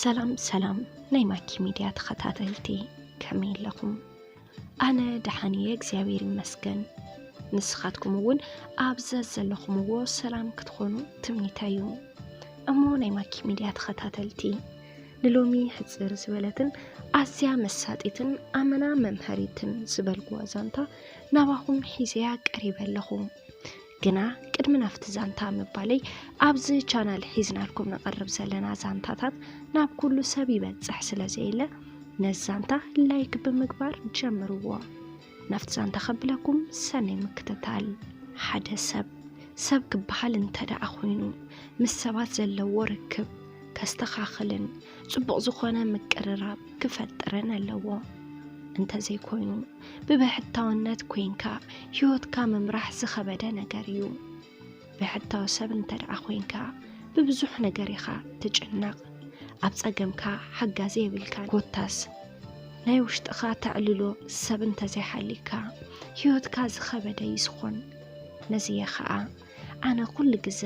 ሰላም ሰላም ናይ ማኪ ሚድያ ተኸታተልቲ፣ ከመይ ኣለኹም? ኣነ ደሓን እየ እግዚኣብሔር ይመስገን። ንስኻትኩም እውን ኣብ ዘዘለኹምዎ ሰላም ክትኾኑ ትምኒተይ እዩ። እሞ ናይ ማኪ ሚድያ ተኸታተልቲ፣ ንሎሚ ሕፅር ዝበለትን ኣዝያ መሳጢትን ኣመና መምሃሪትን ዝበልኩዋ ዛንታ ናባኹም ሒዘያ ቀሪበ ኣለኹ። ግና ቅድሚ ናብቲ ዛንታ ምባለይ፣ ኣብዚ ቻናል ሒዝናልኩም ንቐርብ ዘለና ዛንታታት ናብ ኩሉ ሰብ ይበጽሕ ስለ ዘየለ፣ ነዚ ዛንታ ላይክ ብምግባር ጀምርዎ። ናብቲ ዛንታ ከብለኩም ሰናይ ምክትታል። ሓደ ሰብ፣ ሰብ ክበሃል እንተ ደኣ ኮይኑ፣ ምስ ሰባት ዘለዎ ርክብ ከስተኻኽልን ጽቡቕ ዝኾነ ምቅርራብ ክፈጥርን ኣለዎ። እንተዘይኮይኑ፣ ብብሕታውነት ኮይንካ ህይወትካ ምምራሕ ዝኸበደ ነገር እዩ። ብሕታዊ ሰብ እንተ ደኣ ኮይንካ፣ ብብዙሕ ነገር ኢኻ ትጭነቕ። ኣብ ጸገምካ ሓጋዚ የብልካን። ኮታስ ናይ ውሽጥኻ ተዕልሎ ሰብ እንተዘይሃልይካ፣ ህይወትካ ዝኸበደ እዩ ዝኾን። ነዚ እየ ኸኣ ኣነ ኩሉ ግዘ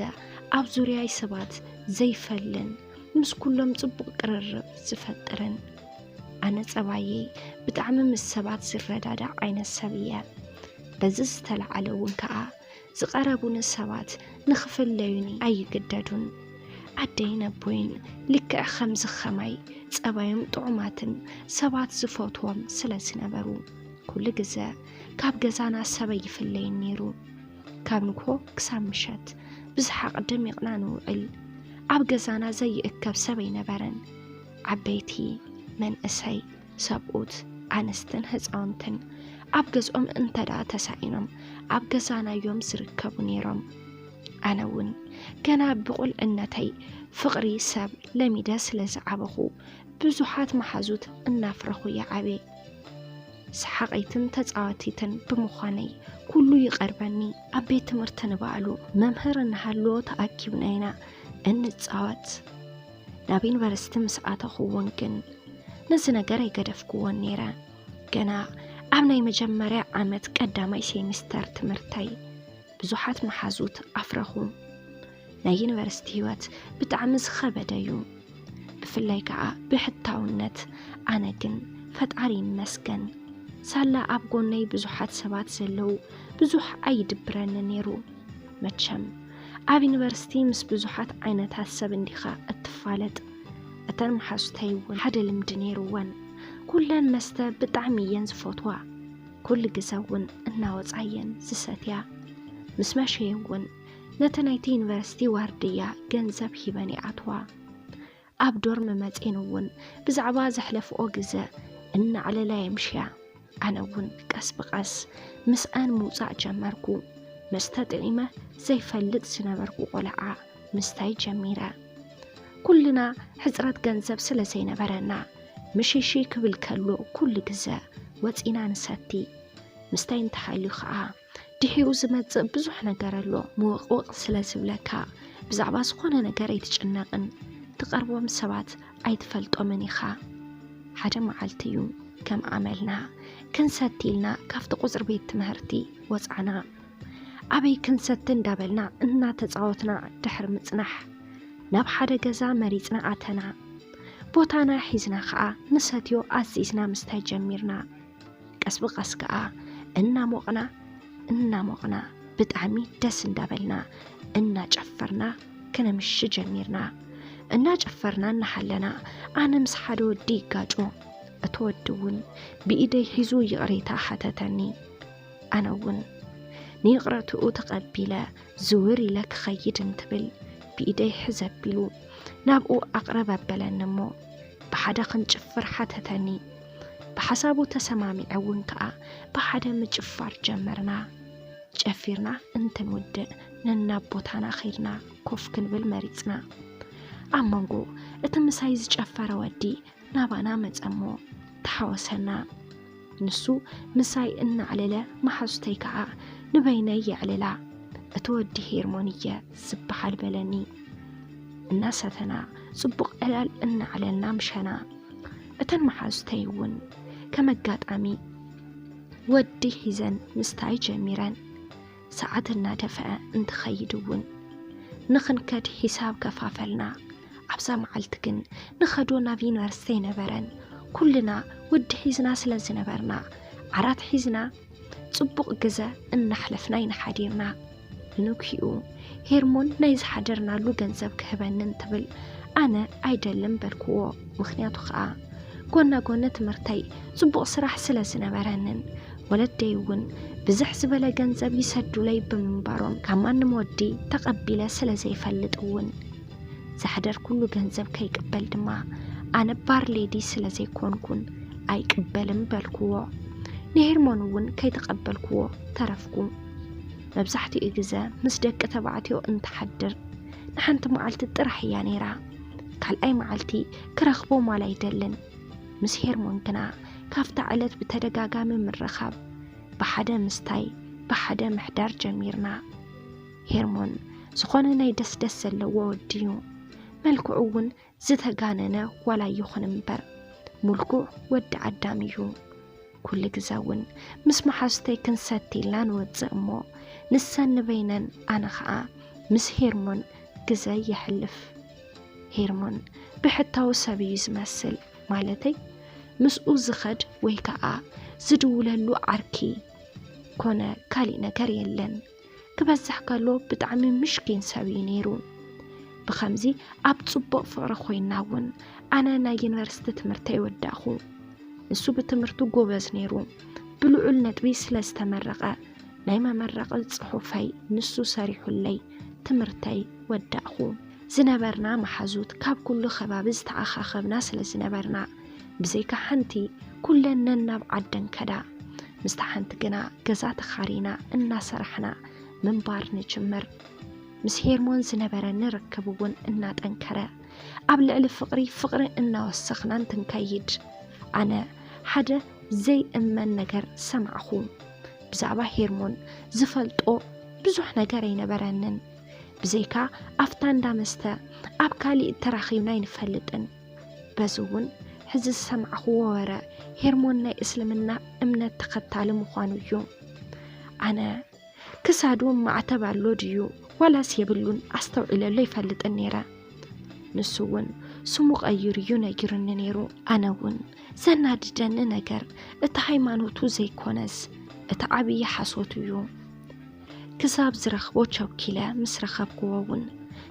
ኣብ ዙርያይ ሰባት ዘይፈልን፣ ምስ ኩሎም ጽቡቕ ቅርርብ ዝፈጥርን። ኣነ ጸባየይ ብጣዕሚ ምስ ሰባት ዝረዳዳእ ዓይነት ሰብ እየ። በዚ ዝተለዓለ እውን ከኣ ዝቐረቡኒ ሰባት ንኽፍለዩኒ ኣይግደዱን። ኣደይን ኣቦይን ልክዕ ከምዚ ኸማይ ጸባዮም ጥዑማትን ሰባት ዝፈትዎም ስለ ዝነበሩ፣ ኩሉ ግዘ ካብ ገዛና ሰብ ኣይፍለይን ነይሩ። ካብ ንግሆ ክሳብ ምሸት ብሰሓቕ ደሚቕና ንውዕል። ኣብ ገዛና ዘይእከብ ሰብ ኣይነበረን። ዓበይቲ፣ መንእሰይ፣ ሰብኡት፣ ኣንስትን ህፃውንትን ኣብ ገዝኦም እንተ ደኣ ተሳኢኖም ኣብ ገዛና እዮም ዝርከቡ ነይሮም። ኣነ እውን ገና ብቑልዕነተይ ፍቕሪ ሰብ ለሚደ ስለ ዝዓበኹ ብዙሓት መሓዙት እናፍረኹ እየ ዓብየ። ሰሓቒትን ተጻዋቲትን ብምዃነይ ኩሉ ይቐርበኒ። ኣብ ቤት ትምህርቲ ንባዕሉ መምህር እናሃለወ ተኣኪብና ኢና እንጻወት። ናብ ዩኒቨርሲቲ ምስ ኣተኹ እውን ግን ነዚ ነገር ኣይገደፍክዎን ነይረ። ገና ኣብ ናይ መጀመርያ ዓመት ቀዳማይ ሴሚስተር ትምህርተይ ብዙሓት መሓዙት ኣፍረኹ። ናይ ዩኒቨርሲቲ ህይወት ብጣዕሚ ዝኸበደ እዩ። ብፍላይ ከኣ ብሕታውነት። ኣነ ግን ፈጣሪ ይመስገን፣ ሳላ ኣብ ጎነይ ብዙሓት ሰባት ዘለዉ ብዙሕ ኣይድብረኒ ነይሩ። መቸም ኣብ ዩኒቨርሲቲ ምስ ብዙሓት ዓይነታት ሰብ እንዲኻ እትፋለጥ። እተን መሓዙተይ እውን ሓደ ልምዲ ነይርወን። ኩለን መስተ ብጣዕሚ እየን ዝፈትዋ። ኩሉ ግዘ እውን እናወፃ እየን ዝሰትያ። ምስ መሸየ እውን ነቲ ናይቲ ዩኒቨርሲቲ ዋርድያ ገንዘብ ሂበን ይኣትዋ። ኣብ ዶርም መፅየን እውን ብዛዕባ ዘሕለፍኦ ግዘ እናዕለላ የምሽያ። ኣነ እውን ቀስ ብቐስ ምስኣን ምውፃእ ጀመርኩ። መስተ ጥዒመ ዘይፈልጥ ዝነበርኩ ቆልዓ ምስታይ ጀሚረ። ኩልና ሕፅረት ገንዘብ ስለ ዘይነበረና፣ ምሽሺ ክብል ከሎ ኩሉ ግዘ ወፂና ንሰቲ። ምስታይ እንተሃልዩ ከዓ ድሒሩ ዝመጽእ ብዙሕ ነገር ኣሎ። ምውቕውቕ ስለ ዝብለካ ብዛዕባ ዝኾነ ነገር ኣይትጭነቕን፣ ትቐርቦም ሰባት ኣይትፈልጦምን ኢኻ። ሓደ መዓልቲ እዩ ከም ኣመልና ክንሰቲ ኢልና ካብቲ ቁጽሪ ቤት ትምህርቲ ወጻዕና። ኣበይ ክንሰቲ እንዳበልና እናተጻወትና ድሕሪ ምጽናሕ ናብ ሓደ ገዛ መሪጽና ኣተና። ቦታና ሒዝና ኸኣ ንሰትዮ ኣዚዝና ምስታይ ጀሚርና። ቀስ ብቐስ ከኣ እናሞቕና እናሞቕና ብጣዕሚ ደስ እንዳበልና እናጨፈርና ክነምሺ ጀሚርና። እናጨፈርና እናሃለና ኣነ ምስ ሓደ ወዲ ይጋጮ። እቲ ወዲ እውን ብኢደይ ሒዙ ይቕሬታ ሓተተኒ። ኣነ እውን ንይቕረትኡ ተቐቢለ ዝውር ኢለ ክኸይድ እንትብል ብኢደይ ሕዝ ኣቢሉ ናብኡ ኣቕርብ ኣበለኒ እሞ ብሓደ ክንጭፍር ሓተተኒ። ብሓሳቡ ተሰማሚዐ እውን ከኣ ብሓደ ምጭፋር ጀመርና። ጨፊርና እንትንውድእ ነናብ ቦታና ኸይድና ኮፍ ክንብል መሪጽና። ኣብ መንጎ እቲ ምሳይ ዝጨፈረ ወዲ ናባና መጸሞ ተሓወሰና። ንሱ ምሳይ እናዕለለ መሓዙተይ ከኣ ንበይነይ የዕልላ። እቲ ወዲ ሄርሞን እየ ዝበሃል በለኒ። እናሰተና ጽቡቕ ዕላል እናዕለልና ምሸና። እተን መሓዙተይ እውን ከም ኣጋጣሚ ወዲ ሒዘን ምስታይ ጀሚረን። ሰዓት እናደፍአ እንትኸይድ እውን ንኽንከድ ሒሳብ ከፋፈልና። ኣብዛ መዓልቲ ግን ንኸዶ ናብ ዩኒቨርሲቲ ኣይነበረን። ኩልና ወዲ ሒዝና ስለ ዝነበርና፣ ዓራት ሒዝና ጽቡቕ ግዘ እናሕለፍና ኢና ሓዲርና። ንንግሂኡ ሄርሞን ናይ ዝሓደርናሉ ገንዘብ ክህበኒ እንትብል፣ ኣነ ኣይደልን በልክዎ። ምኽንያቱ ኸኣ፣ ጎና ጎኒ ትምህርተይ ጽቡቕ ስራሕ ስለ ዝነበረንን፣ ወለደይ እውን ብዝሕ ዝበለ ገንዘብ ይሰዱለይ ብምንባሮም፣ ካብ ማንም ወዲ ተቐቢለ ስለ ዘይፈልጥ እውን፣ ዝሓደርኩሉ ገንዘብ ከይቅበል ድማ፣ ኣነ ባር ሌዲ ስለ ዘይኮንኩን ኣይቅበልን በልክዎ። ንሄርሞን እውን ከይተቐበልክዎ ተረፍኩ። መብዛሕትኡ ግዘ ምስ ደቂ ተባዕትዮ እንትሓድር፣ ንሓንቲ መዓልቲ ጥራሕ እያ ነይራ። ካልኣይ መዓልቲ ክረኽቦም ዋላ ኣይደልን። ምስ ሄርሞን ግና ካብታ ዕለት ብተደጋጋሚ ምርኻብ፣ ብሓደ ምስታይ፣ ብሓደ ምሕዳር ጀሚርና። ሄርሞን ዝኾነ ናይ ደስደስ ዘለዎ ወዲ እዩ። መልክዑ እውን ዝተጋነነ ዋላ ይኹን እምበር፣ ምልኩዕ ወዲ ኣዳም እዩ። ኩሉ ግዘ እውን ምስ መሓዙተይ ክንሰቲ ኢልና ንወፅእ እሞ፣ ንሰን ንበይነን፣ ኣነ ኸዓ ምስ ሄርሞን ግዘ የሕልፍ። ሄርሞን ብሕታዊ ሰብ እዩ ዝመስል፣ ማለተይ ምስኡ ዝኸድ ወይ ከዓ ዝድውለሉ ዓርኪ ኮነ ካሊእ ነገር የለን። ክበዝሕ ከሎ ብጣዕሚ ምሽኪን ሰብ እዩ ነይሩ። ብኸምዚ ኣብ ጽቡቕ ፍቕሪ ኮይና እውን ኣነ ናይ ዩኒቨርሲቲ ትምህርተይ ወዳእኹ። ንሱ ብትምህርቱ ጎበዝ ነይሩ። ብልዑል ነጥቢ ስለ ዝተመረቐ ናይ መመረቒ ጽሑፈይ ንሱ ሰሪሑለይ ትምህርተይ ወዳእኹ። ዝነበርና መሓዙት ካብ ኩሉ ከባቢ ዝተኣኻኸብና ስለ ዝነበርና፣ ብዘይካ ሓንቲ ኩለን ነናብ ዓደን ከዳ። ምስታ ሓንቲ ግና ገዛ ተኻሪና እናሰራሕና ምንባር ንጅምር። ምስ ሄርሞን ዝነበረኒ ርክብ እውን እናጠንከረ፣ ኣብ ልዕሊ ፍቕሪ ፍቕሪ እናወሰኽና እንትንከይድ፣ ኣነ ሓደ ዘይእመን ነገር ሰማዕኹ። ብዛዕባ ሄርሞን ዝፈልጦ ብዙሕ ነገር ኣይነበረንን። ብዘይካ ኣብታ እንዳ መስተ ኣብ ካሊእ ተራኺብና ኣይንፈልጥን። በዚ እውን ሕዚ ዝሰማዕኽዎ ወረ ሄርሞን ናይ እስልምና እምነት ተኸታሊ ምዃኑ እዩ። ኣነ ክሳዱ ማዕተብ ኣሎ ድዩ ዋላስ የብሉን ኣስተውዒለሉ ኣይፈልጥን ነይረ። ንሱ እውን ስሙ ቀይሩ እዩ ነጊሩኒ ነይሩ። ኣነ እውን ዘናድደኒ ነገር እቲ ሃይማኖቱ ዘይኮነስ እቲ ዓብዪ ሓሶቱ እዩ። ክሳብ ዝረኽቦ ቸኪለ ምስ ረኸብክዎ እውን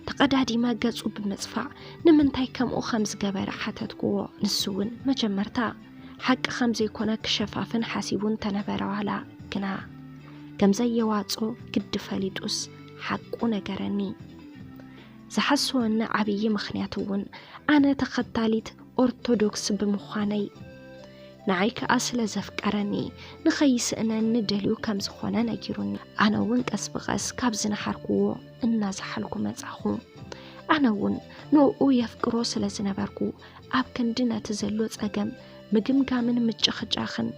ተቐዳዲመ ገጹ ብምጽፋዕ ንምንታይ ከምኡ ከም ዝገበረ ሓተትክዎ። ንሱ እውን መጀመርታ ሓቂ ከም ዘይኮነ ክሸፋፍን ሓሲቡ እንተነበረ ዋላ ግና ከም ዘየዋጾ ግዲ ፈሊጡስ ሓቁ ነገረኒ። ዝሓስወኒ ዓብዪ ምኽንያት እውን ኣነ ተኸታሊት ኦርቶዶክስ ብምዃነይ፣ ንዓይ ከኣ ስለ ዘፍቀረኒ ንኸይስእነኒ ደልዩ ከም ዝኾነ ነጊሩኒ። ኣነ እውን ቀስ ብቐስ ካብ ዝነሓርክዎ እናዝሓልኩ መጻኹ። ኣነ እውን ንእኡ የፍቅሮ ስለ ዝነበርኩ፣ ኣብ ክንዲ ነቲ ዘሎ ጸገም ምግምጋምን ምጭኽጫኽን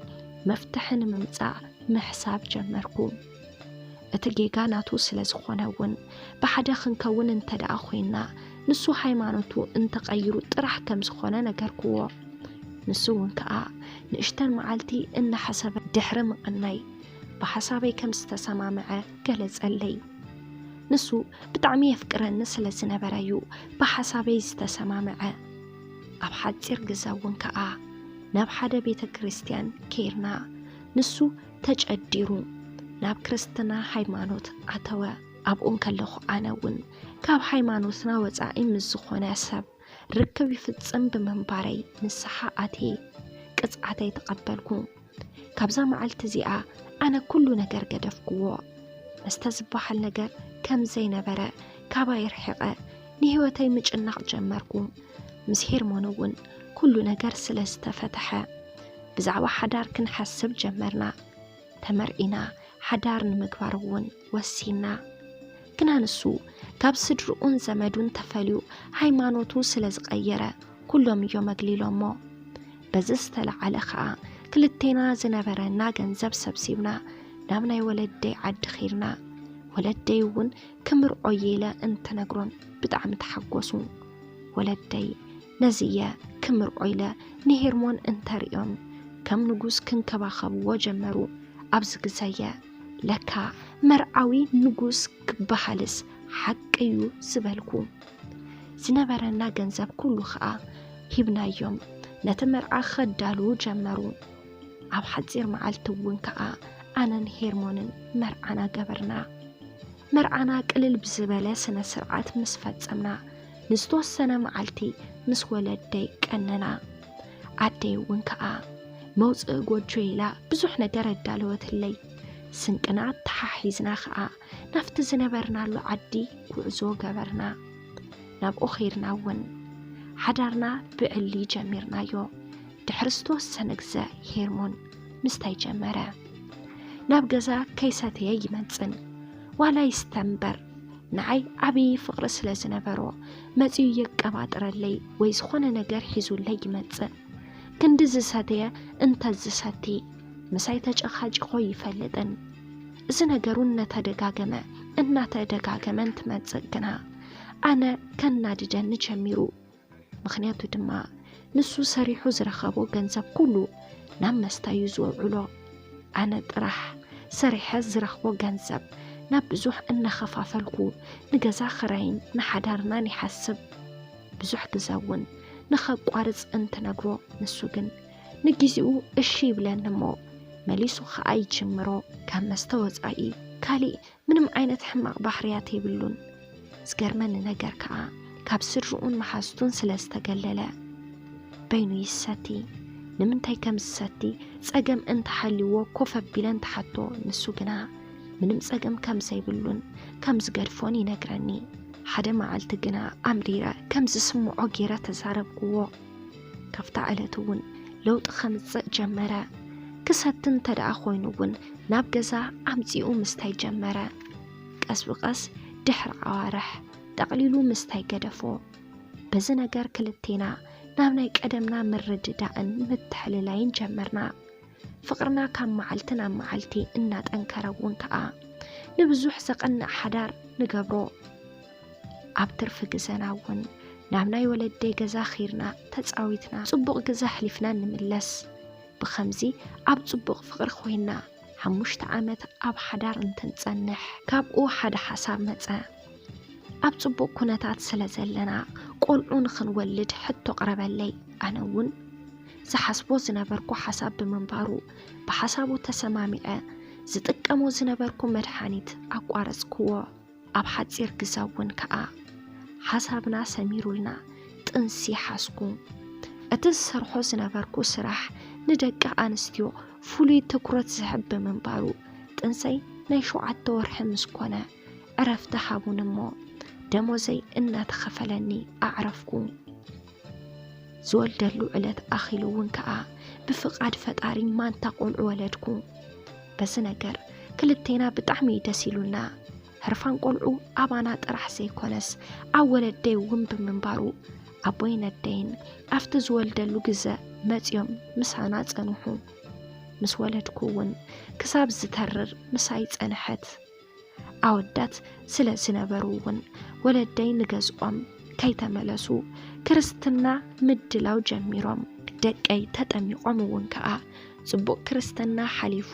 መፍትሒ ንምምጻእ ምሕሳብ ጀመርኩ። እቲ ጌጋ ናቱ ስለ ዝኾነ እውን፣ ብሓደ ክንከውን እንተ ደኣ ኮይንና፣ ንሱ ሃይማኖቱ እንተቐይሩ ጥራሕ ከም ዝኾነ ነገርክዎ። ንሱ እውን ከኣ ንእሽተን መዓልቲ እናሓሰበ ድሕሪ ምቕናይ፣ ብሓሳበይ ከም ዝተሰማምዐ ገለጸለይ። ንሱ ብጣዕሚ የፍቅረኒ ስለ ዝነበረ እዩ ብሓሳበይ ዝተሰማምዐ። ኣብ ሓጺር ግዘ እውን ከኣ ናብ ሓደ ቤተ ክርስትያን ከይርና፣ ንሱ ተጨዲሩ ናብ ክርስትና ሃይማኖት ኣተወ። ኣብኡ እንከለኹ ኣነ እውን ካብ ሃይማኖትና ወጻኢ ምስ ዝኾነ ሰብ ርክብ ይፍጽም ብምንባረይ ንስሓ ኣትየ ቅጽዓተይ ተቐበልኩ። ካብዛ መዓልቲ እዚኣ ኣነ ኩሉ ነገር ገደፍክዎ። መስተ ዝበሃል ነገር ከም ዘይነበረ ካባይ ርሒቐ ንህይወተይ ምጭናቕ ጀመርኩ። ምስ ሄርሞን እውን ኩሉ ነገር ስለ ዝተፈትሐ ብዛዕባ ሓዳር ክንሓስብ ጀመርና። ተመርዒና ሓዳር ንምግባር እውን ወሲና። ግና ንሱ ካብ ስድርኡን ዘመዱን ተፈልዩ ሃይማኖቱ ስለ ዝቐየረ ኩሎም እዮም ኣግሊሎሞ። በዚ ዝተለዓለ ኸኣ ክልቴና ዝነበረና ገንዘብ ሰብሲብና ናብ ናይ ወለደይ ዓዲ ኸይድና። ወለደይ እውን ክምርዖ እየ ኢለ እንትነግሮም ብጣዕሚ ተሓጎሱ። ወለደይ ነዚ እየ ክምርዖ ኢለ ንሄርሞን እንተርእዮም ከም ንጉስ ክንከባኸብዎ ጀመሩ። ኣብዚ ግዘ እየ ለካ መርዓዊ ንጉስ ክበሃልስ ሓቂ እዩ ዝበልኩ። ዝነበረና ገንዘብ ኩሉ ከኣ ሂብናዮም። ነቲ መርዓ ከዳልዉ ጀመሩ። ኣብ ሓጺር መዓልቲ እውን ከኣ ኣነን ሄርሞንን መርዓና ገበርና። መርዓና ቅልል ብዝበለ ስነ ስርዓት ምስ ፈጸምና፣ ንዝተወሰነ መዓልቲ ምስ ወለደይ ቀነና። ኣደይ እውን ከኣ መውጽኢ ጎጆ ኢላ ብዙሕ ነገር ኣዳለወትለይ። ስንቅና ተሓሒዝና ከኣ ናብቲ ዝነበርናሉ ዓዲ ጉዕዞ ገበርና። ናብኡ ኸይድና እውን ሓዳርና ብዕሊ ጀሚርናዮ። ድሕሪ ዝተወሰነ ግዘ ሄርሞን ምስታይ ጀመረ። ናብ ገዛ ከይሰተየ ይመጽን፣ ዋላ ይስተ እምበር፣ ንዓይ ዓብዪ ፍቕሪ ስለ ዝነበሮ፣ መጺኡ የቀባጥረለይ ወይ ዝኾነ ነገር ሒዙለይ ይመጽእ። ክንዲ ዝሰተየ እንተ ዝሰቲ፣ ምሳይ ተጨቓጪቑ ይፈልጥን። እዚ ነገሩ እናተደጋገመ፣ እናተደጋገመ እንትመጽእ ግና፣ ኣነ ከናድደኒ ጀሚሩ። ምኽንያቱ ድማ፣ ንሱ ሰሪሑ ዝረኸቦ ገንዘብ ኩሉ ናብ መስታዩ ዘውዕሎ። ኣነ ጥራሕ ሰሪሐ ዝረኽቦ ገንዘብ ናብ ብዙሕ እናኸፋፈልኩ፣ ንገዛ ኽራይን ንሓዳርናን ይሓስብ። ብዙሕ ግዘ እውን ንኸቋርጽ እንትነግሮ፣ ንሱ ግን ንጊዜኡ እሺ ይብለኒ እሞ፣ መሊሱ ኸኣ ይጅምሮ። ካብ መስተ ወጻኢ ካሊእ ምንም ዓይነት ሕማቕ ባህርያት የብሉን። ዝገርመኒ ነገር ከኣ፣ ካብ ስድርኡን መሓዙቱን ስለ ዝተገለለ፣ በይኑ ይሰቲ። ንምንታይ ከም ዝሰቲ ጸገም እንተሃልይዎ ኮፍ ኣቢለ እንትሓቶ፣ ንሱ ግና ምንም ጸገም ከም ዘይብሉን ከም ዝገድፎን ይነግረኒ። ሓደ መዓልቲ ግና ኣምሪረ ከም ዝስምዖ ገይረ ተዛረብክዎ። ካብታ ዕለት እውን ለውጢ ከምጽእ ጀመረ። ክሰቲ እንተ ደኣ ኮይኑ እውን ናብ ገዛ ኣምጺኡ ምስታይ ጀመረ። ቀስ ብቐስ ድሕሪ ኣዋርሕ ጠቕሊሉ ምስታይ ገደፎ። በዚ ነገር ክልቴና ናብ ናይ ቀደምና ምርድዳእን ምትሕልላይን ጀመርና። ፍቕርና ካብ መዓልቲ ናብ መዓልቲ እናጠንከረ እውን ከኣ ንብዙሕ ዘቐንእ ሓዳር ንገብሮ። ኣብ ትርፊ ግዘና እውን ናብ ናይ ወለደይ ገዛ ኺርና ተጻዊትና ጽቡቕ ግዘ ኣሕሊፍና ንምለስ። ብኸምዚ ኣብ ጽቡቕ ፍቕሪ ኮይና ሓሙሽተ ዓመት ኣብ ሓዳር እንትንጸንሕ፣ ካብኡ ሓደ ሓሳብ መጸ። ኣብ ጽቡቕ ኩነታት ስለ ዘለና፣ ቆልዑ ንኽንወልድ ሕቶ ቐረበለይ። ኣነ እውን ዝሓስቦ ዝነበርኩ ሓሳብ ብምንባሩ፣ ብሓሳቡ ተሰማሚዐ። ዝጥቀሞ ዝነበርኩ መድሓኒት ኣቋረጽክዎ። ኣብ ሓጺር ግዘ እውን ከኣ ሓሳብና ሰሚሩልና ጥንሲ ሓዝኩ። እቲ ዝሰርሖ ዝነበርኩ ስራሕ ንደቂ ኣንስትዮ ፍሉይ ትኩረት ዝህብ ብምንባሩ፣ ጥንሰይ ናይ ሸውዓተ ወርሒ ምስ ኮነ ዕረፍቲ ሃቡኒ እሞ፣ ደሞዘይ እናተኸፈለኒ ኣዕረፍኩ። ዝወልደሉ ዕለት ኣኺሉ እውን ከኣ ብፍቓድ ፈጣሪ ማንታ ቆልዑ ወለድኩ። በዚ ነገር ክልቴና ብጣዕሚ እዩ ደስ ኢሉና። ህርፋን ቆልዑ ኣባና ጥራሕ ዘይኮነስ ኣብ ወለደይ እውን ብምንባሩ፣ ኣቦይን ኣደይን ኣብቲ ዝወልደሉ ግዘ መጺኦም ምሳና ጸንሑ። ምስ ወለድኩ እውን ክሳብ ዝተርር ምሳይ ጸንሐት። ኣወዳት ስለ ዝነበሩ እውን ወለደይ ንገዝኦም ከይተመለሱ ክርስትና ምድላው ጀሚሮም። ደቀይ ተጠሚቖም እውን ከኣ ጽቡቕ ክርስትና ሓሊፉ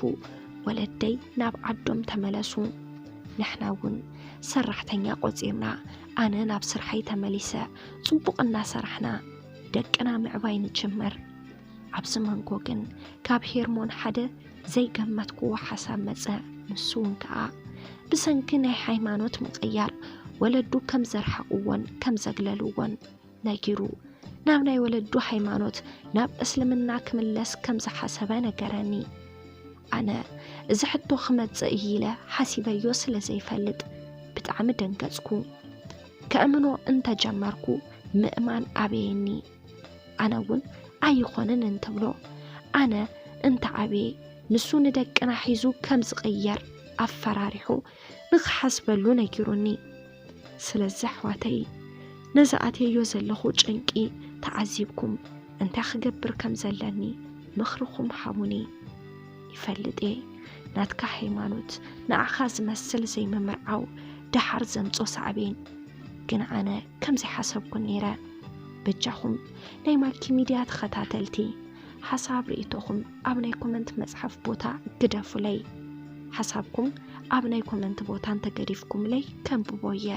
ወለደይ ናብ ዓዶም ተመለሱ። ንሕና እውን ሰራሕተኛ ቆጺርና ኣነ ናብ ስርሐይ ተመሊሰ ጽቡቕ እናሰራሕና ደቅና ምዕባይ ንጅምር። ኣብዚ መንጎ ግን ካብ ሄርሞን ሓደ ዘይገመትክዎ ሓሳብ መጸ። ንሱ እውን ከኣ ብሰንኪ ናይ ሃይማኖት ምቕያር ወለዱ ከም ዘርሓቕዎን ከም ዘግለልዎን ነጊሩ ናብ ናይ ወለዱ ሃይማኖት ናብ እስልምና ክምለስ ከም ዝሓሰበ ነገረኒ። ኣነ እዚ ሕቶ ክመጽእ እዩ ኢለ ሓሲበዮ ስለ ዘይፈልጥ ብጣዕሚ ደንገጽኩ። ከእምኖ እንተጀመርኩ ምእማን ኣበየኒ። ኣነ እውን ኣይኾንን እንትብሎ፣ ኣነ እንተ ዓብየ ንሱ ንደቅና ሒዙ ከም ዝቕየር ኣፈራሪሑ ንኽሓስበሉ ነጊሩኒ። ስለዚ ኣሕዋተይ፣ ነዚ ኣትየዮ ዘለኹ ጭንቂ ተዓዚብኩም እንታይ ክገብር ከም ዘለኒ ምኽርኹም ሃቡኒ። ይፈልጥ እየ ናትካ ሃይማኖት ንዓኻ ዝመስል ዘይምምርዓው ደሓር ዘምጾ ሳዕቤን፣ ግን ኣነ ከምዚ ሓሰብኩን ነይረ። በጃኹም ናይ ማልኪ ሚድያ ተኸታተልቲ ሓሳብ ርእይቶኹም ኣብ ናይ ኮመንት መጽሓፍ ቦታ ግደፉለይ። ሓሳብኩም ኣብ ናይ ኮመንት ቦታ እንተገዲፍኩምለይ ከንብቦ እየ።